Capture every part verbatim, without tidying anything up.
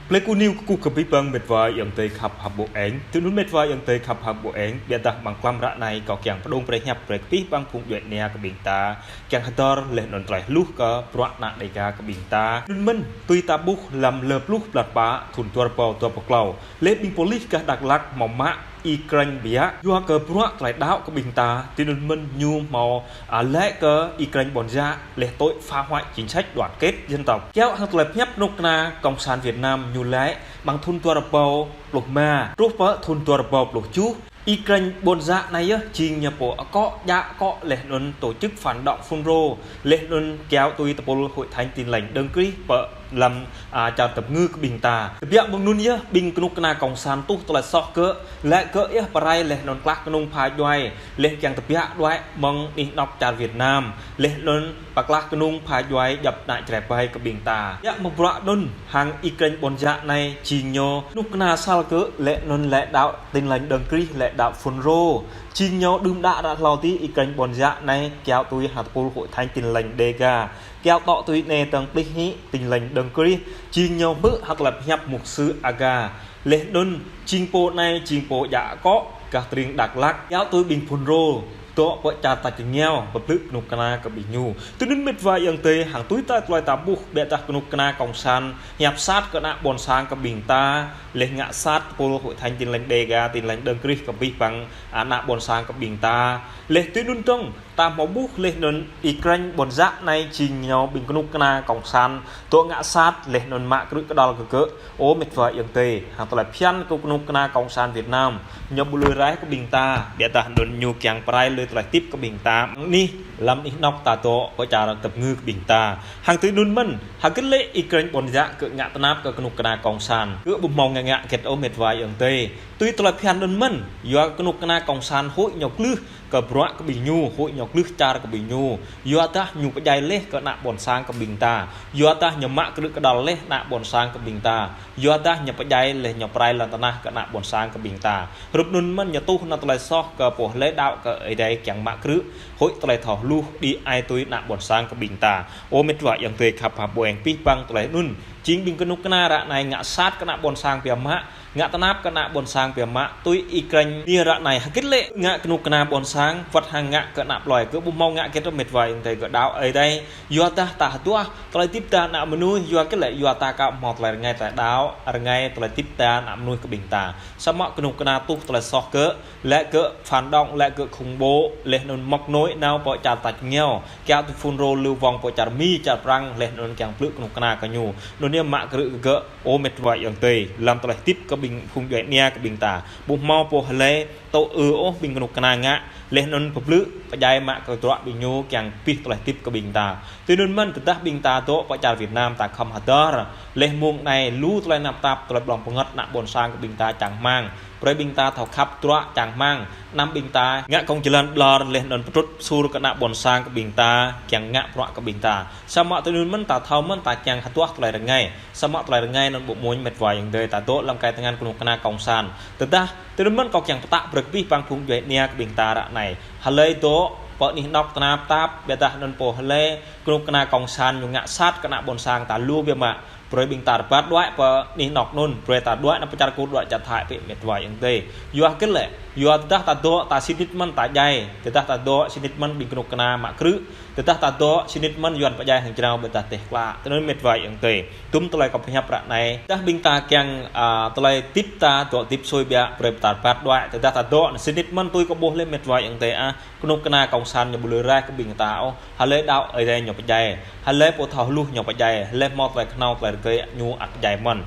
Plei Ku News kơkuh kơ abih bang mĕt wa ayŏng adơi khăp hăng ƀô̆ eng. Tui anŭn mĕt wa ayŏng adơi khăp hăng ƀô̆ eng, biă dah amăng klăm ră anai kâo kiăng pơdŏng brơi hiăp brơi kơ abih bang phung djuai ania kơ ƀing ta, kiăng hơdơr laih anŭn tơlơi hluh kơ bruă ană Dêga kơ ƀing ta. Anŭn mơ̆n, tui ta ƀuh lăm lơ pluh blan pă thŭn dua rơbâo dua pluh klâo, laih ƀing pôlis gah Dak Lak hmâo mă Y Krêñ Bia, yua kơ bruă tơlơi đaŏ kơ ƀing ta, tui anŭn mơ̆n ñu hmâo, a, laĭ kơ Y Krêñ Bôn Jă, laih tội phá hoại chính sách đoàn kết dân tộc. Kiăo hăng tơlơi pơhiăp kơnuk kơna Cộng sản Việt Nam ñu laĭ, amăng thŭn dua rơbâo pluh rơma, truh pơ thŭn dua rơbâo pluh tơjuh, Y Krêñ Bôn Jă anai yơh, jing ñu pô akŏ, djă akŏ, laih anŭn tổ chức phản động FULRO, laih anŭn kiăo tui tơpul Hội Thánh Tin Lành Đấng Christ pơ lăm, a, čar Dap Ngư kơ ƀing ta. Tơbiă mơ̆ng anŭn yơh, ƀing kơnuk kơna Cộng sản tuh tơlơi soh gơ̆, laĭ gơ̆ yơh pơrai laih anŭn klah kơnung pha djuai, laih kiăng tơbiă đuaĭ mơ̆ng anih anŏ čar Việt Nam, laih anŭn pơklah kơnung pha djuai djŏp ană Jrai ƀai kơ ƀing ta. Yua mơ̆ng bruă anŭn, hăng Y Krêñ Bôn Jă anai, jing ñu kơnuk kơna sal gơ̆, laih anŭn laĭ đaŏ Tin Lành Đấng Christ, laĭ đaŏ FULRO. Jing ñu đưm đă ră hlâo tih Y Krêñ Bôn Jă anai, kiăo tui hăng tơpul Hội Thánh Tin Lành Dêga. Kiăo tŏ tui anai tơ̆ng plih hĭ Tin Lành Đấng Christ, jing ñu hmư̆ hăng tơlơi pơhiăp mục sư Aga. Laih anŭn jing pô anai, jing pô djă akŏ, gah tơring Dak Lak, kiăo tui ƀing FULRO, dŏ pơ čar tač rơngiao, pơblư̆ kơnuk kơna kơ ƀing ñu. Tui anŭn mĕt wa ayŏng adơi, hăng tui ta tơlơi ta ƀuh, biă dah kơnuk kơna Cộng sản, hiăp sat kơ ană ƀôn sang kơ ƀing ta, laih ngă sat tơpul Hội Thánh Tin Lành Dêga, Tin Lành Đấng Christ kơ abih bang ană ƀôn sang kơ ƀing ta. Laih tui anŭn dơ̆ng, ta hmâo ƀuh laih anŭn Y Krêñ Bôn Jă anai jing ñu ƀing kơnuk kơna Cộng sản, dŏ ngă sat laih anŭn mă krư̆ kơđăl kơ gơ̆. Ơ mĕt wa ayŏng adơi, hăng tơlơi phiăn kơ kơnuk kơna Cộng sản Việt Nam, ñu ƀu lui raih kơ ƀing ta, biă dah anŭn ñu kiăng pơrai lui tơlơi tip kơ ƀing ta. Anih, lăm anih anŏ ta dŏ pơ čar Dap Ngư kơ ƀing ta. Hăng tui anŭn mơ̆n, hơgĕt lĕ Y Krêñ Bôn Jă gơ̆ ngă tơnap kơ kơnuk kơna Cộng sản. Gơ̆ ƀu hmâo ngă ngă hơgĕt ơ mĕt wa ayŏng adơi. Tui tơlơi phiăn anŭn mơ̆n, yua kơnuk kơna Cộng sản huĭ ñu glưh kơ bruă kơ ƀing ñu, huĭ ñu glưh čar kơ ƀing ñu. Yua dah ñu pơdjai laih kơ ană ƀôn sang kơ ƀing ta. Yua dah ñu mă krư̆ kơđăl laih ană ƀôn sang kơ ƀing ta. Yua dah ñu pơdjai laih ñu pơrai lŏn tơnah kơ ană ƀôn sang kơ ƀing ta. Hrup anŭn mơ̆n ñu tuh ană tơlơi soh kơ pô laĭ đaŏ kơ Ơi Adai kiăng mă krư̆. Huĭ tơlơi thâo hluh đĭ ai tui ană ƀôn sang kơ ƀing ta. Ơ mĕt wa ayŏng adơi khăp hăng ƀô̆ eng, abih bang tơlơi anŭn. Jing ƀing kơnuk kơna ră anai ngă sat kơ ană ƀôn sang biă mă, ngă tơnap kơ ană ƀôn sang biă mă, tui Y Krêñ Bôn Jă ră anai hơgĕt lĕ ngă kơnuk kơna ƀôn sang, wơ̆t hăng ngă kơ ană plơi, gơ̆ ƀu hmâo ngă hơgĕt ôh mĕt wa ayŏng adơi, gơ̆ đaŏ Ơi Adai. Yua dah ta hơduah tơlơi tip ta ană mơnuih, yua hơgĕt lĕ yua ta aka hmâo tơlơi rơngai tơlơi đaŏ, rơngai tơlơi tip ta ană mơnuih kơ ƀing ta. Samơ̆ kơnuk kơna tuh tơlơi soh gơ̆, laĭ gơ̆ phản động, laĭ gơ̆ khủng bố, laih anŭn mŏk nôi nao pơ čar tač rơngiao, kiăo tui FULRO, Lưu Vong pơ čar Mi, čar Prăng, laih anŭn kiăng pơblư̆ kơnuk kơna kơ ñu. Anŭn yơh mă krư̆ kơ gơ̆. Ơ mĕt wa ayŏng adơi, lăm tơlơi tip kơ ƀing phung djuai ania kơ ƀing ta, ƀu hmâo pô hlơi tŭ ư ôh ƀing kơnuk kơna ngă, laih anŭn pơblư̆ pơdjai mă kơ tơdruă ƀing ñu kiăng pih tơlơi tip kơ ƀing ta. Tui anŭn mơ̆n tơdah ƀing ta dŏ pơ čar Việt Nam ta khŏm hơdơr. Laih mơ̆ng anai lu tơlơi tơnap tap, tơlơi blŏng pơngăt ană ƀôn sang kơ ƀing ta čang rơmang. Brơi ƀing ta thâo khăp tơdruă čang rơmang. Anăm ƀing ta ngă kông jơlan ƀlŏr laih anŭn pơtrŭt pơsur kơ ană ƀôn sang kơ ƀing ta, kiăng ngă bruă kơ ƀing ta. Samơ̆ tui anŭn mơ̆n ta thâo mơ̆n ta kiăng hơduah tơlơi rơngai. Samơ̆ tơlơi rơngai anŭn ƀu amuñ mĕt wa ayŏng adơi, ta dŏ lăm kai tơngan kơnuk kơna Cộng sản. Tơdah, tui anŭn mơ̆n kâo kiăng pơtă brơi kơ abih bang phung djuai ania kơ ƀing ta ră anai. Hlơi dŏ pơ anih anŏ tơnap tap, biă dah anŭn pô hlơi kơnuk kơna Cộng sản ñu ngă sat kơ ană ƀôn sang ta lu biă mă. Brơi ƀing ta rơbat đuaĭ pơ anih anŏ anŭn, brơi ta đuaĭ nao pơ čar Kur, đuaĭ čar Thái pơ mĕt wa ayŏng adơi. Yua hơgĕt lĕ, yua tơdah ta dŏ ta sĭt nik mơ̆n ta djai, tơdah ta dŏ sĭt nik mơ̆n ƀing kơnuk kơna mă krư̆, tơdah ta dŏ sĭt nik mơ̆n Yuan pơdjai hăng jrao ƀôdah teh klă. Tui anŭn mĕt wa ayŏng adơi, tum tơlơi kâo pơhiăp ră anai. Tơdah ƀing ta kiăng, a, tơlơi tip ta dŏ tip sui biă, brơi ta rơbat đuaĭ. Tơdah ta dŏ sĭt nik mơ̆n tui kâo ƀuh laih mĕt wa ayŏng adơi ah, kơnuk kơna Cộng sản ñu ƀu lui raih kơ ƀing ta ôh. Hlơi đaŏ Ơi Adai ñu pơdjai. Hlơi pô thâo hluh ñu pơdjai. Hlơi hmâo tơlơi kơhnâo tơlơi rơgơi ñu ăt pơdjai mơ̆n.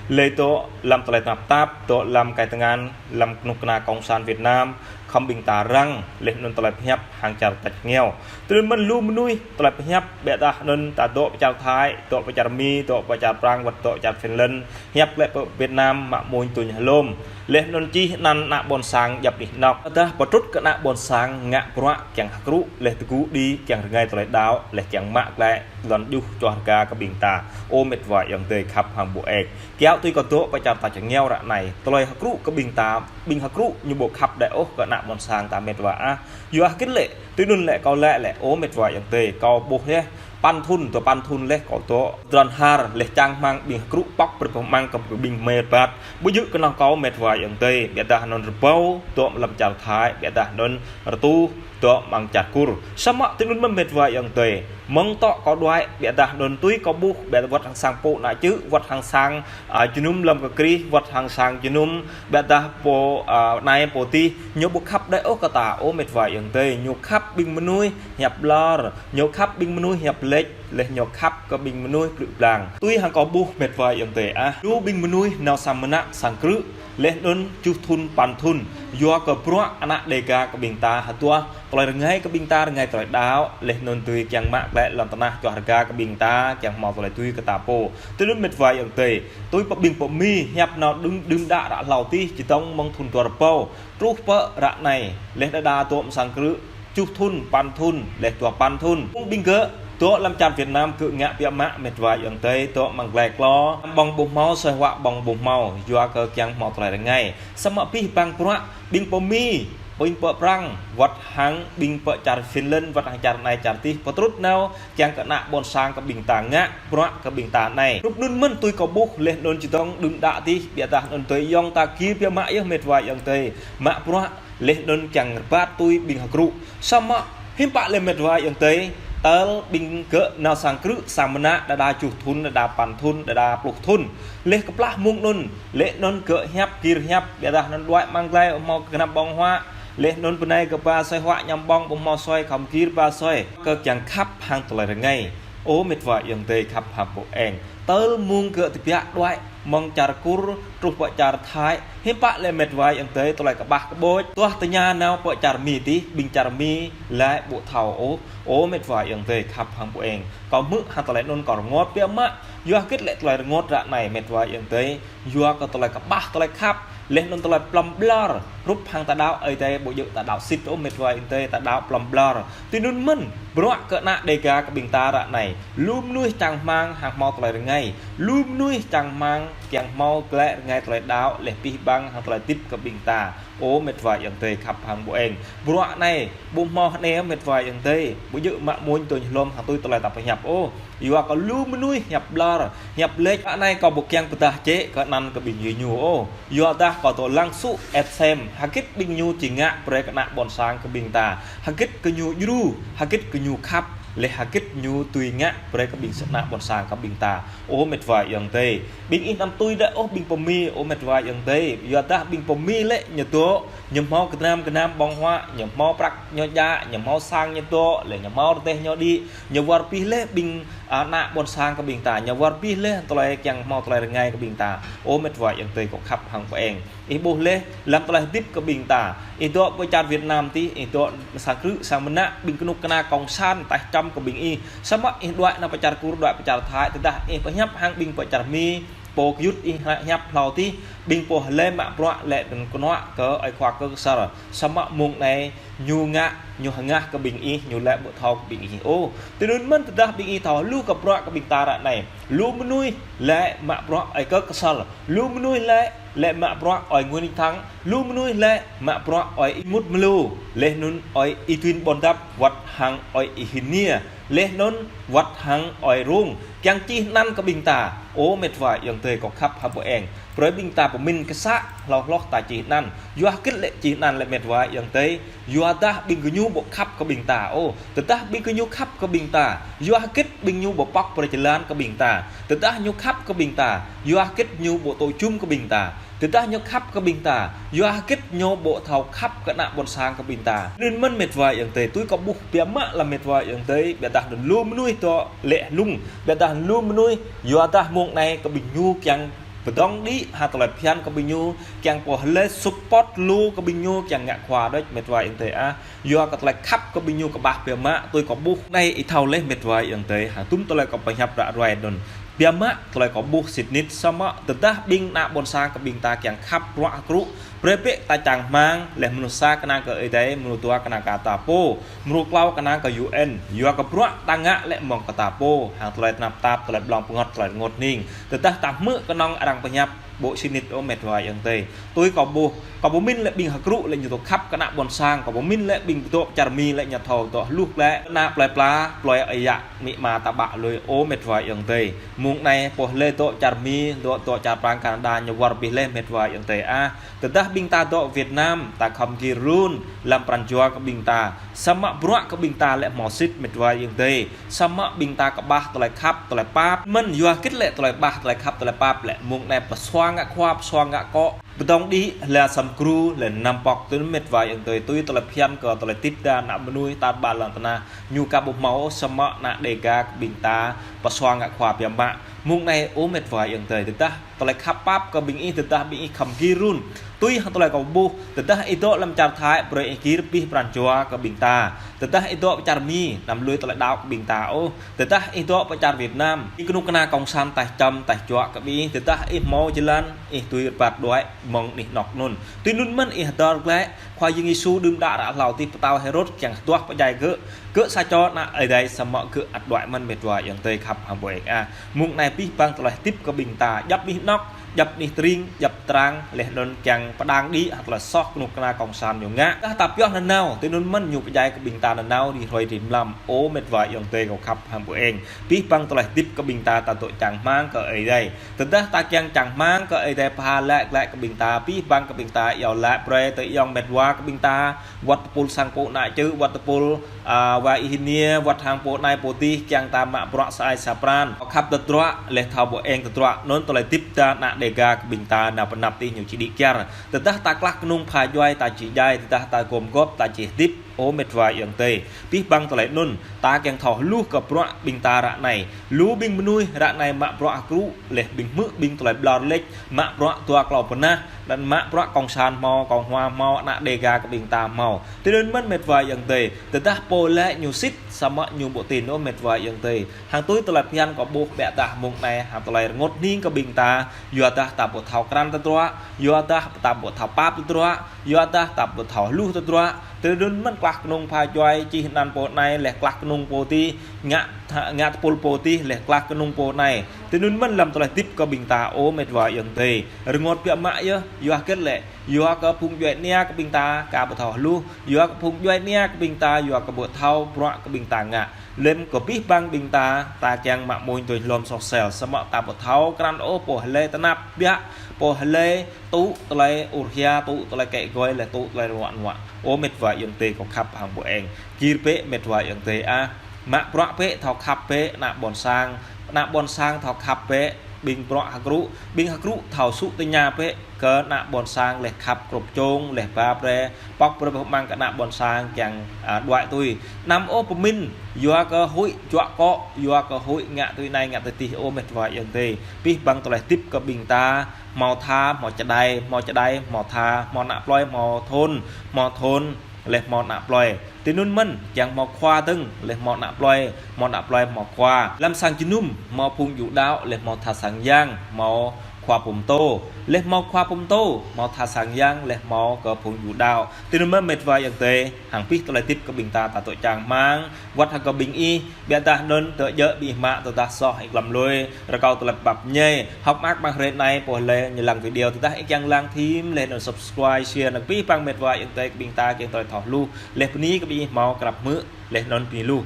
Laih dŏ lăm tơlơi tơnap tap, dŏ lăm kai tơngan, lăm kơnuk kơna Cộng sản Việt Nam, khŏm ƀing ta răng, laih anŭn tơlơi pơhiăp hăng čar tač rơngiao. Tui anŭn mơ̆n lu mơnuih, tơlơi pơhiăp, biă dah anŭn ta dŏ pơ čar Thái, dŏ pơ čar Mi, dŏ pơ čar Prăng, wơ̆t dŏ čar Finland, hiăp glaĭ pơ Việt Nam, mă amuñ tuñ hlôm. Laih anŭn čih anăn ană ƀôn sang djŏp anih anŏ. Tơdah pơtrŭt kơ ană ƀôn sang ngă bruă kiăng hơkrŭ, laih tơgŭ đĭ kiăng rơngai tơlơi đaŏ, laih kiăng mă glaĭ lŏn djuh čoh rơga kơ ƀing ta. Ơ mĕt wa ayŏng adơi khăp hăng ƀô̆ eng. Kiăo tui kâo dŏ pơ čar tač rơngiao ră anai. Tơlơi hơkrŭ kơ ƀing ta, ƀing hơkrŭ ñu ƀu khăp đơi ôh kơ ană ƀôn sang ta mĕt wa ah. Yua hơgĕt lĕ, tui anŭn lĕ kâo laĭ lĕ, ơ mĕt wa ayŏng adơi, kâo ƀuh yơh. păn thŭn, dua păn thŭn laih kâo dŏ tơdron har, laih čang hmang ƀing hơkrŭ pŏk brơi pơmăng kơ ƀing mĕt ƀat. Ƀu djơ̆ kơnơ̆ng kâo mĕt wa ayŏng adơi, biă dah anŭn rơbâo dŏ amăng lăm čar Thái, biă dah anŭn rơtuh dŏ amăng čar Kur. Samơ̆ tui anŭn mơ̆n mĕt wa ayŏng adơi. Mơ̆ng tŏ kâo đuaĭ, biă dah anŭn tui kâo ƀuh, biă dah wơ̆t hăng sang pô ană čư̆, wơ̆t hăng sang, a, jơnum lăm kơ Krist, wơ̆t hăng sang jơnum, biă dah pô, a, anai pô adih, ñu ƀu khăp đơi ôh kơ ta, ơ mĕt wa ayŏng adơi, ñu khăp ƀing mơnuih hiăp ƀlŏr, ñu khăp ƀing mơnuih hiăp lĕč, laih ñu khăp kơ ƀing mơnuih plư blang. Tui hăng kâo ƀuh mĕt wa ayŏng adơi ah, lu ƀing mơnuih nao sang mơnă sang krư̆, laih anŭn tơjuh thŭn păn thŭn, yua kơ bruă ană Dêga kơ ƀing ta hơduah, tơlơi rơngai kơ ƀing ta rơngai tơlơi đaŏ, laih anŭn tui kiăng mă glaĭ lŏn tơnah čoh rơga kơ ƀing ta, kiăng hmâo tơlơi tui kơ ta pô. Tui anŭn mĕt wa ayŏng adơi, tui pơ ƀing pơmĭn hiăp nao đưm, đưm đă ră hlâo adih, čơdơ̆ng mơ̆ng thŭn dua rơbâo, truh pơ ră anai, laih đơđa dŏ amăng sang krư̆, tơjuh thŭn, păn thŭn, laih dua păn thŭn. Ƀing gơ̆ dŏ lăm čar Việt Nam gơ̆ ngă biă mă mĕt wa ayŏng adơi, dŏ amăng glai klô, ƀơ̆ng ƀu hmâo, asơi huă ƀơ̆ng ƀu hmâo, yua kơ kiăng hmâo tơlơi rơngai. Samơ̆ abih bang bruă, ƀing pơmĭn, ƀing pơ Prăng, wơ̆t hăng ƀing pơ čar Finland, wơ̆t hăng čar anai čar adih, pơtrut nao, kiăng kơ ană ƀôn sang kơ ƀing ta ngă, bruă kơ ƀing ta anai. Rup anŭn mơ̆n tui kâo ƀuh laih anŭn čơdơ̆ng đưm đă adih, biă dah anŭn tui ayŏng ta gir biă mă yơh mĕt wa ayŏng adơi. Mă bruă laih anŭn kiăng rơbat tui ƀing hơkrŭ. Samơ̆ hiư̆m pă lĕ mĕt wa ayŏng adơi, tơl ƀing gơ̆ nao sang krư̆ sang mơnă đơđa tơjuh thŭn, đơđa păn thŭn, đơđa pluh thŭn. Laih kơplah mơ̆ng anŭn, laih anŭn gơ̆ hiăp gir hiăp, biă dah anŭn đuaĭ amăng glai hmâo gơnam ƀơ̆ng huă. Laih anŭn bơnai gơ̆ ba asơi huă añăm ƀơ̆ng ƀu hmâo asơi khŏm gir ba asơi. Kơ kiăng khăp hăng tơlơi rơngai. Ơ mĕt wa ayŏng adơi khăp hăng pô eng. Tơl mơ̆ng gơ̆ tơbiă đuaĭ mơ̆ng čar Kur truh pơ čar Thái. Hiư̆m pă lĕ mĕt wa ayŏng adơi tơlơi kơƀah kơƀôč. Tuah tơña nao pơ čar Mi adih, ƀing čar Mi laĭ ƀu thâo ôh. Ơ mĕt wa ayŏng adơi khăp hăng pô eng. Kâo hmư̆ hăng tơlơi anŭn kâo rơngot biă mă. Yua hơget lĕ tơlơi rơngot ră anai mĕt wa ayŏng adơi. Yua kơ tơlơi kơƀah tơlơi khăp, laih anŭn tơlơi plŏm ƀlŏr, rup hăng ta đaŏ Ơi Adai ƀu djơ̆ ta đaŏ sĭt ôh mĕt wa ayŏng adơi, ta đaŏ plŏm ƀlŏr. Tui anŭn mơ̆n, bruă kơ ană Dêga kơ ƀing ta ră anai. Lu mơnuih čang hmang hăng hmâo tơlơi rơngai. Lu mơnuih čang hmang kiăng hmâo glaĭ rơngai tơlơi đaŏ, laih abih bang hăng tơlơi hơdip kơ ƀing ta. Ơ mĕt wa ayŏng adơi khăp hăng pô eng. Bruă anai, ƀu hmâo hơnê mĕt wa ayŏng adơi. Ƀu djơ̆ mă mơ̆n tui hlŏm hăng tui tơlơi ta pơhiăp ôh. Yua kơ lu mơnuih hiăp ƀlŏr, hiăp lĕč. Ră anai kâo ƀu kiăng pơdah čĕ kơ anăn kơ ƀing gơñu ôh. Yua dah kâo dŏ lăng sŭ ĕp sem, hơget ƀing ñu či ngă brơi kơ ană ƀôn sang kơ ƀing ta. Hơget gơñu djru, hơget gơñu khăp, laih hơget ñu tui ngă brơi kơ ƀing ană ƀôn sang kơ ƀing ta. Ơ mĕt wa ayŏng adơi. Ƀing ih anăm tui đơi ôh ƀing pơmĭn, ơ mĕt wa ayŏng adơi. Yua dah ƀing pơmĭn lĕ ñu dŏ, ñu hmâo gơnam gơnam ƀơ̆ng huă, ñu hmâo prăk ñu djă, ñu hmâo sang ñu dŏ, laih ñu hmâo rơdêh ñu đĭ, ñu wơr bĭt laih ƀing, a, ană ƀôn sang kơ ƀing ta, ñu wơr bĭt laih tơlơi kiăng hmâo tơlơi rơngai kơ ƀing ta. Ơ mĕt wa ayŏng adơi kâo khăp hăng pô eng. Ih ƀuh laih, lăm tơlơi hơdip kơ ƀing ta. Ih dŏ pơ čar Việt Nam adih, ih dŏ sang krư̆, sang mơnă, ƀing kơnuk kơna kông sản, taih čăm kơ ƀing ih. Samơ̆ ih đuaĭ nao pơ čar Kur, đuaĭ pơ čar Thái, tơdah ih pơhiăp hăng ƀing pơ čar Mi, pô gơyut ih hiăp hlâo adih, ƀing pô lĕ mă bruă lĕ đơ̆ng kơnuă kơ ơi khua kơ Ksor. Samơ̆ mơ̆ng anai, ñu ngă, ñu hơngah kơ ƀing ih, ñu lĕ ƀu thâo kơ ƀing ih ôh. Tui anŭn mơ̆n tơdah ƀing ih thâo lu kơ bruă kơ ƀing ta ră anai. Lu mơnuih lĕ mă bruă ơi kơ Ksor. Lu mơnuih lĕ, lĕ mă bruă ơi Nguyễn Thắng. Lu mơnuih lĕ mă bruă ơi Y Mut Mlô. Laih anŭn ơi Y Duen Buôn Dap wơ̆t hăng ơi Y Hin Niê. Laih anŭn wơ̆t hăng ơi Rông. Kiăng čih anăn kơ ƀing ta. Ơ mĕt wa ayŏng adơi kâo khăp hăng pô eng. Brơi ƀing ta pơmĭn kơ sa, hloh hloh ta čih anăn. Yua hơget lĕ čih anăn lĕ mĕt wa ayŏng adơi. Yua dah ƀing gơñu ƀu khăp kơ ƀing ta ôh. Tơdah ƀing gơñu khăp kơ ƀing ta. Yua hơget ƀing ñu ƀu pŏk brơi jơlan kơ ƀing ta. Tơdah ñu khăp kơ ƀing ta. Yua hơget ñu ƀu tŏ jum kơ ƀing ta. Tơdah ñu khăp kơ ƀing ta. Yua hơget ñu ƀu thâo khăp kơ ană ƀôn sang kơ ƀing ta. Anŭn mơ̆n mĕt wa ayŏng adơi tui kâo ƀuh biă mă lăm mĕt wa ayŏng adơi. Biă dah anŭn lu mơnuih dŏ lĕ hlung. Biă dah anŭn lu mơnuih. Yua dah mơ̆ng anai kơ ƀing ñu kiăng pơdơ̆ng đĭ hăng tơlơi phiăn kơ ƀing ñu, kiăng pô lĕ support lu kơ ƀing ñu, kiăng ngă khua đôč mĕt wa ayŏng adơi ah. Yua kơ tơlơi khăp kơ ƀing ñu kơƀah biă mă, tui kâo ƀuh anai ih thâo laih mĕt wa ayŏng adơi, hăng tum tơlơi kâo pơhiăp ră ruai anŭn. Biă mă, tơlơi kâo ƀuh sĭt nik samơ̆, tơdah ƀing ană ƀôn sang kơ ƀing ta kiăng khăp bruă hơkrŭ, brơi bĕ ta čang hmang, laih mơnuih sa kơnang kơ Ơi Adai, mơnuih dua kơnang kơ ta pô, mơnuih klâo kơnang kơ U N, yua kơ bruă ta ngă lĕ mơ̆ng kơ ta pô, hăng tơlơi tơnap tap, tơlơi blŏng pơngăt, tơlơi rơngot hning. Tơdah ta hmư̆ kơnơ̆ng arăng pơhiăp, Ƀu sĭt ôh mĕt wa ayŏng adơi. Tui kâo ƀuh, kâo pơmĭn lĕ ƀing hơkrŭ lĕ ñu tŏ khăp kơ ană ƀôn sang, kâo pơmĭn lĕ ƀing dŏ pơ čar Mi lĕ ñu thâo dŏ hluh lĕ ană plơi pla, plơi ơi yă, amĭ ama ta ƀă lui ôh mĕt wa ayŏng adơi. Mơ̆ng anai pô lĕ dŏ čar Mi, dŏ, dŏ čar Prang Canada ñu wơr bĭt lĕ mĕt wa ayŏng adơi ah. Tơdah ƀing ta dŏ Việt Nam, ta khŏm gir run lăm pran jua kơ ƀing ta. Samơ̆ bruă kơ ƀing ta lĕ hmâo sĭt mĕt wa ayŏng adơi. Samơ̆ ƀing ta kơƀah tơlơi khăp, tơlơi pap. Mơ̆n yua hơget lĕ tơlơi kơƀah, tơlơi khăp, tơlơi pap lĕ mơ̆ng anai pơsuang ngă khua, pơsuang ngă akŏ. Pơdŏng đĭ lĕ săm gru lĕ năm pŏk tui mĕt wa ayŏng adơi tui tơlơi phiăn kơ tơlơi tip ta ană mơnuih tar ƀar lŏn tơnah. Ñu ka ƀu hmâo samơ̆ ană Đêga kơ ƀing ta pơsuang ngă khua biă mă. Mơ̆ng anai ơ mĕt wa ayŏng adơi tơdah tơlơi khăp pap kơ ƀing ih tơdah ƀing ih khŏm gir run. Tui hăng tơlơi kâo ƀuh, tơdah ih dŏ lăm čar Thái, brơi ih gir abih pran jua kơ ƀing ta. Tơdah ih dŏ pơ čar Mi, anăm lui tơlơi đaŏ kơ ƀing ta ôh. Tơdah ih dŏ pơ čar Việt Nam, ih kơnuk kơna kông sản taih čăm, taih juă kơ ƀing ih. Tơdah ih hmâo jơlan, ih tui rơbat đuaĭ mơ̆ng anih anŏ anŭn. Tui anŭn mơ̆n ih hơdơr glaĭ, Khua Yang Yêsu đưm đă ră hlâo tih pơtao Hêrôd kiăng hơduah pơdjai gơ̆. Gơ̆ sa čô ană Ơi Adai samơ̆ gơ̆ ăt đuaĭ mơ̆n mĕt wa ayŏng adơi khăp hăng ƀu eng ah. Mơ̆ng anai abih bang tơlơi hơdip kơ ƀing ta, djŏp anih anŏ, djŏp anih tring, djŏp trang, laih anŭn kiăng pơdŏng đĭ hăng tơlơi soh kơnuk kơna kông sản ñu ngă. Tơdah ta pioh nanao, tui anŭn mơ̆n ñu pơdjai kơ ƀing ta nanao rĭm hrơi rĭm mlam. Ơ mĕt wa ayŏng adơi kâo khăp hăng ƀu eng. Abih bang tơlơi hơdip kơ ƀing ta ta dŏ čang rơmang kơ Ơi Adai. Tơdah ta kiăng čang rơmang kơ Ơi Adai pha lĕ glaĭ kơ ƀing ta, abih bang kơ ƀing ta iâu laĭ brơi tơ ayŏng mĕt wa kơ ƀing ta, wơ̆t tơpul sang pô ană čư̆, wơ̆t tơpul, a, wa ih nia, wơ̆t hăng pô anai pô adih, kiăng ta mă bruă sa ai sa pran. Khăp tơdruă, laih thâo ƀu eng tơdruă, anŭn tơlơi hơdip ta ană Đêga kơ ƀing ta nao pơ anăp tih ñu či đĭ kyar. Tơdah ta klah kơnung pha djuai ta či djai, tơdah ta gum gŏp ta či hơdip, ơ mĕt wa ayŏng adơi. Abih bang tơlơi anŭn, ta kiăng thâo hluh kơ bruă ƀing ta ră anai. Lu ƀing mơnuih ră anai mă bruă hơkrŭ, laih ƀing hmư̆ ƀing tơlơi ƀlŏr leč, mă bruă dua klâo bơnah, laih anŭn mă bruă kông sản hmâo, kông hua hmâo, ană Đêga kơ ƀing ta hmâo. Tui anŭn mơ̆n mĕt wa ayŏng adơi, tơdah pô lĕ ñu sĭt, samơ̆ ñu ƀu tin ôh mĕt wa ayŏng adơi. Hăng tui tơlơi phiăn kâo ƀuh ƀĕ dah mơ̆ng anai, hăng tơlơi rơngot hning kơ ƀing ta, yua dah ta ƀu thâo krăn tơdruă, yua dah ta ƀu thâo pap tơdruă, yua dah ta ƀu thâo hluh tơdruă. Tui anŭn mơ̆n klah kơnung pha djuai čih anăn pô anai, laih klah kơnung pô adih, ngă tha-, ngă tơpul pô adih, laih klah kơnung pô anai. Tui anŭn mơ̆n lăm tơlơi hơdip kơ ƀing ta, ơ mĕt wa ayŏng adơi. Rơngot biă mă yơh, yua hơget lĕ, yua kơ phung djuai ania kơ ƀing ta ka ƀu thâo hluh, yua kơ phung djuai ania kơ ƀing ta, yua kơ ƀu thâo bruă kơ ƀing ta ngă. Lĕ kơ abih bang ƀing ta, ta kiăng mă mơ̆ng tui hlom soh sel, samơ̆ ta ƀu thâo krăn ôh pô hlơi tơnap biă, pô hlơi tŭ tơlơi ur hia, tŭ tơlơi kĕ gơi, laih tŭ tơlơi ruă nuă. Ơ mĕt wa ayŏng adơi kâo khăp hăng ƀu eng. Gir bĕ mĕt wa ayŏng adơi ah. Mă bruă bĕ thâo khăp bĕ ană ƀôn sang, ană ƀôn sang thâo khăp bĕ ƀing bruă hơkrŭ, ƀing hơkrŭ thâo sŭ tơña bĕ kơ ană ƀôn sang laih khăp krŭp čông, laih ba brơi, pŏk brơi pơmăng kơ ană ƀôn sang kiăng, a, đuaĭ tui. Anăm ôh pơmĭn, yua kơ huĭ juă akŏ, yua kơ huĭ ngă tui anai ngă tui adih ơ mĕt wa ayŏng adơi. Abih bang tơlơi hơdip kơ ƀing ta, hmâo tha, hmâo čơđai, hmâo čơđai, hmâo tha, hmâo ană plơi, hmâo thôn, hmâo thôn, laih hmâo ană plơi. Tui anŭn mơ̆n, kiăng hmâo khua dơ̆ng, laih hmâo ană plơi, hmâo ană plơi, hmâo khua. Lăm sang jơnum, hmâo phung yu đaŏ, laih hmâo tha sang yang, hmâo khua pô pơtô. Laih hmâo khua pô pơtô, hmâo tha sang yang, laih hmâo kơ phung yu đaŏ. Tui anŭn mơ̆n mĕt wa ayŏng adơi, hăng abih tơlơi hơdip kơ ƀing ta ta dŏ čang rơmang, wơ̆t hăng kơ ƀing ih, ƀiădah anŭn tơl djơ̆ ƀing ih mă tơdah soh ih glăm lui, rơkâo tơlơi pap ñai, hŏk mơak ƀăng hrơi anai pô hlơi ñu lăng video tơdah ih kiăng lăng thim, laih anŭn subscribe, share, anŭn abih bang mĕt wa ayŏng adơi kơ ƀing ta kiăng tơlơi thâo hluh, laih bơni kơ ƀing ih hmâo krăp hmư̆, laih anŭn bơni lu.